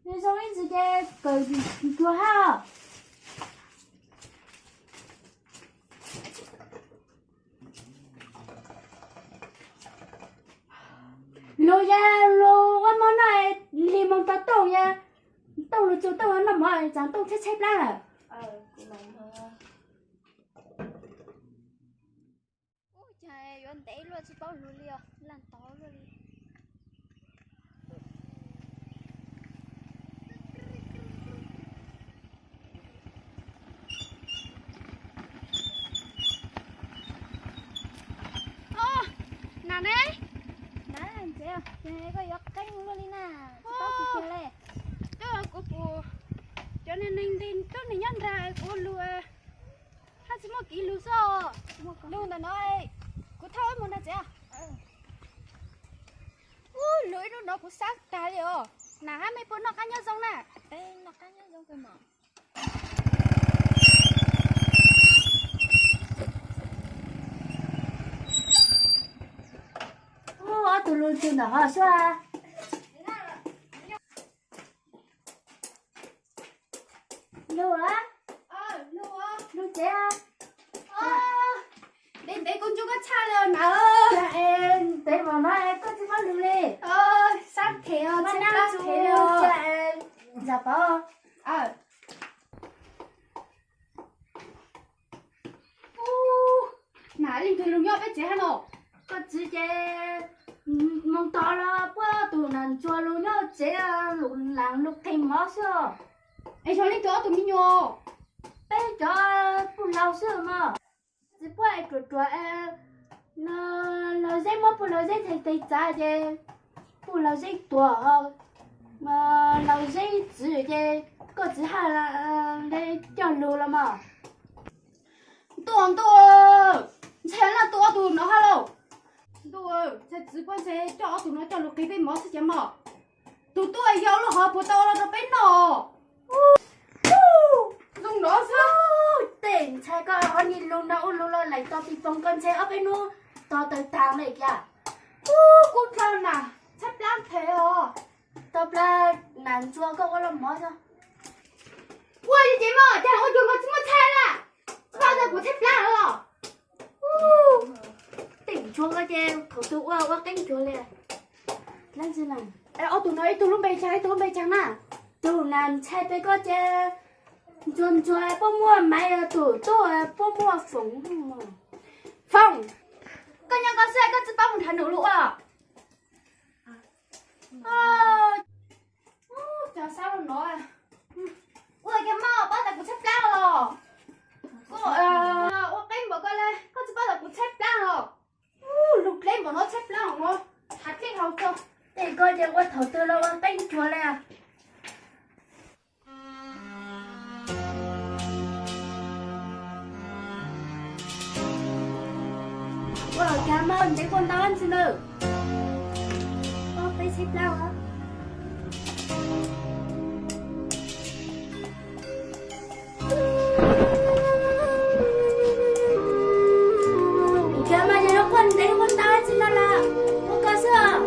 Zoo ib ntsis ces kawm ncuav hab. Lug yog lug ua mov noj, lig moog tau Tooj yog Tooj lug txug Tooj noj mov, tsaam Tooj tshaib tshaib plab lawm. Ub, cas yuav ntev luaj tsis paub lug li os, laj tod luaj li. Nam ne, nam ntxev, koj yuav qeeb luaj li na, tsis paub kiag le. Kuv pum cov neeg nti tub neeg nyob nraag kuv lug, hab tsis muaj kev lug xwb. Lug ntawm no, kuv thauj wb mus na txiv. Ub, lug ib hnub no kuv xav tag li os. Nam hab mej puas noj qab nyob zoo na? Noj qab nyob zoo kawg mas. Ub, ob tug lug txug ntawm hov xwb. Lug, lug tsev. Ntev ntev kuv ntsib koj tshaj li os nam. Ntev mam no koj tsis muab lug li. Sab phem os, tshaj plab phem li os. Ntxawm Pov, nam leej twg lug nyob peb tsev hab no? Koj txiv ces moog tod los puab tug nam ntsuag lug nyob tsev lug laas lug qeeg mov xwb. Es yog leej twg ob tug me nyuam? Peb cov puj laug xwb mog. Txiv puab es ruam ruam, Laug Zeb muab puj Laug Zeb txhais tes txav ces puj Laug Zeb tuag, Laug Zeb txwv ces koj txiv haj le coj lug los mog. Ntuj, ntuj, ntshai laj ntuj ob tug no hab lauj. Ntuj, ntshai txiv puab ntshai coj ob tug no coj lug qeeg peb mov xwb ces mog. Tug tub yau lub hov puas tau los rau peb noj? Zoo no xwb. Tej ntshai koj ob niag lug no ua lug los laim tau pis poog koj ntshai ob peb hnub tog tawg taag le kiag. Ub, kub dlhau na, tshaib plab phem os. Tau plab nas ntsuag koj ua los mov xwb. Ua li ces mog, cas ua cuag koj tsis muaj tshai lawm. Tsis paub tas kuv tshaib plab los. Tej ntsuag koj ces thaum twg ua ua qeeb ntsuag li. Ob tug no ib tug lub npe caag ib tug lub npe caag na? Tug nas ntshai peb koj ces ntsuag ntsuag puab muaj maiv, tug tub puab muaj foom. Foom, koj nyob koj xwb koj tsis paub mus nrhav num lug ua. Cov sab lug no, ua kiag mog, paub tas kuv tshaib plab los. Koj ua qeeb npaum koj le koj tsis paub tas kuv tshaib plab los. Lug dleb npaum no tshaib plab no, hav dleb haus txog. Tej koj ces ua thaum twg los ua qeeb ntsuag le. Ua cas mog, ntev koj ntau ntsis na. Peb tshaib plab os. Cas mas yog koj ntev koj ntau ntsis no los ua koj xwb os.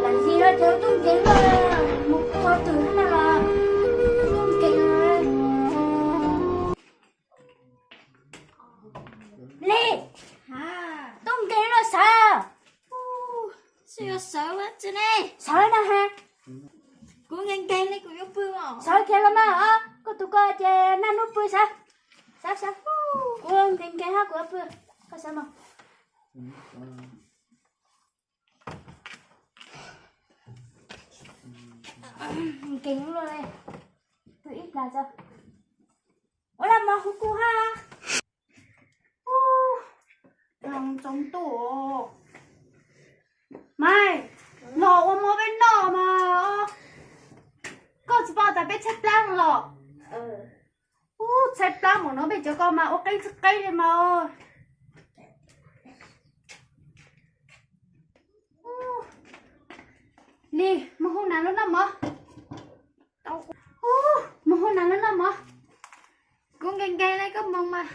Lam li no ces tub nkeeg los mus kuj ua twg hab no los tub nkeeg. Li, tub nkeeg los sawv. Sawv yuav sawv tsi ne? Sawv no ha. Kuv nkeeg nkeeg li kuv yuav pw os. Sawv kiag los mas os, koj tus ko ces naj nub pw sawv. Sawv sawv. Kuv nkeeg nkeeg hab kuv yuav pw. Koj sawv mas. Nkeeg luaj li. Pw ib plag tso. Ua laj mov huv kuv hab. Ub, txoov ntuj. Maiv, los ua mov peb noj mas. Koj tsis paub tas peb tshaib plab los? Ub, tshaib plab mas no peb cov ko mas ua qeeb tsis qeeb li mas. Li, mus hu nas lug noj mov. Ub, mus hu nas lug noj mov. Nkeeg nkeeg li koj moog mas.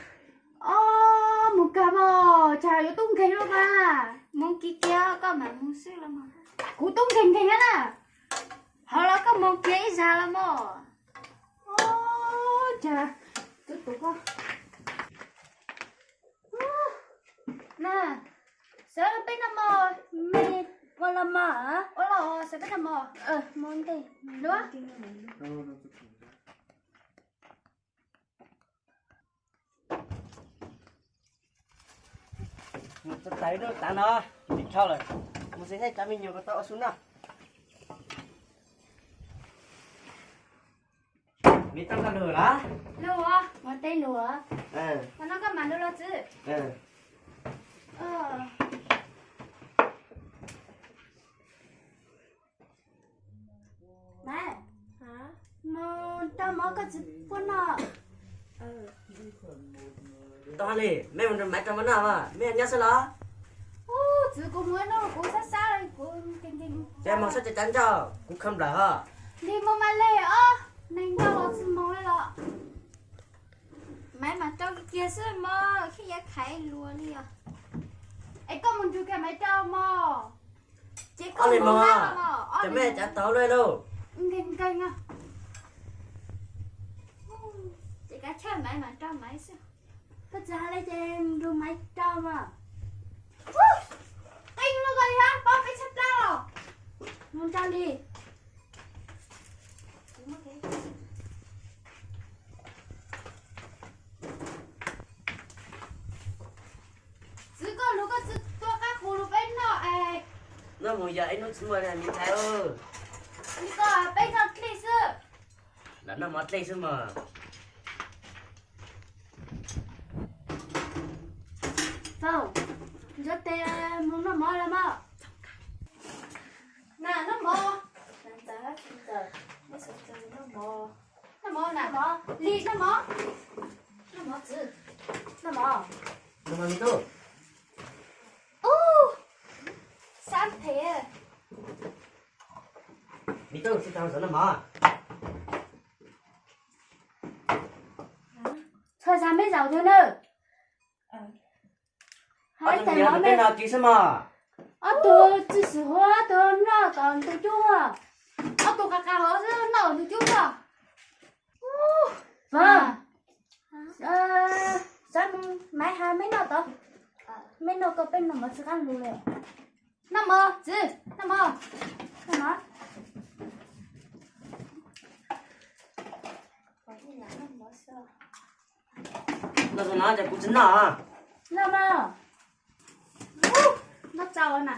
Ob, moog kag mog, cas yuav tub nkeeg lawm mas. Moog kiag kiag koj mam moog xwb los mas. Kuv tub nkeeg nkeeg na. Hov los koj moog kiag ib zag los mog. Ob, cas tub tub koj. Na, sawv peb noj mov, me ua los mov, ua los sawv peb noj mov. Luag. Tais lub tav no, dim dhau lawm, mus xyuas saib cov me nyuam ko tau ua su noj. Me tub koj lug los? Lug, ua teb lug. Mas no koj mam lug los txwv. Maiv, mus rau mov koj txiv puab noj. Tau li, mej mus rau Maiv rau mov noj, mej nyob xwb los? Ub, txiv, kuv mus ib hnub kuv sab sab, kuv nkeeg nkeeg. Ces mus sab cav cav ncauj, kuv khaws nplawm ho. Li mus mas li os, neeg ntau los tsis mus li los. Maiv mas rau kiag xwb mog, khib yav khaiv luas li os. Es koj mus nrug kiag Maiv rau mog. Ces koj li mus mog, ces mej cav tau li lauj. Nkeeg nkeeg. Ces kav chawj Maiv mas rau Maiv xwb. Koj txiv hais li ces nrug Maiv rau mas. Qee lub ko yog pab peb tshaj plab los. Mus rau li. Txiv, koj lug koj txiv tua qab qus lug peb noj es. Noj mus yog ib hnub tsis muaj li ntxhais. Li ko peb noj dlej xwb. Los noj mov dlej xwb mog. Faus, ntxuav tes mus noj mov los mog. Na, noj mov. Noj mov na. Li noj mov. Noj mov txiv. Noj mov. Noj mov me tub. Ub, sab phem. Me tub, txiv tau zaum noj mov. Txhua zag mej zaum dua na. Ob tug me nyuam peb noj kiag xwb mog. Ob tug tsis xwm huab, ob tug noj kom ntu cub. Ob tug qas qas hov xwb noj ntu cub. Faus, sab Maiv hais mej noj tod, mej noj koj, peb noj mov tsis qab lug li. Noj mov txiv, noj mov. Noj mov. Noj no ces kuv tsis noj. Noj mog. Noj tsau na.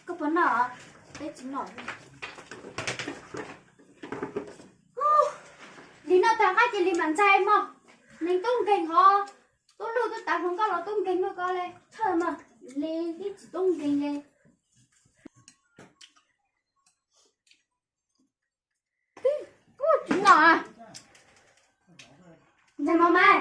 Koj puas noj? Peb tsis noj. Li noj tag qab ces li mam ntxhais mog. Neeg tub nkeeg hov, tub lug tub tav hluas nkauj los tub nkeeg luaj ko li. Txhawj mog, li tib tsis tub nkeeg li. Tsis noj. Ntxhais mov mas.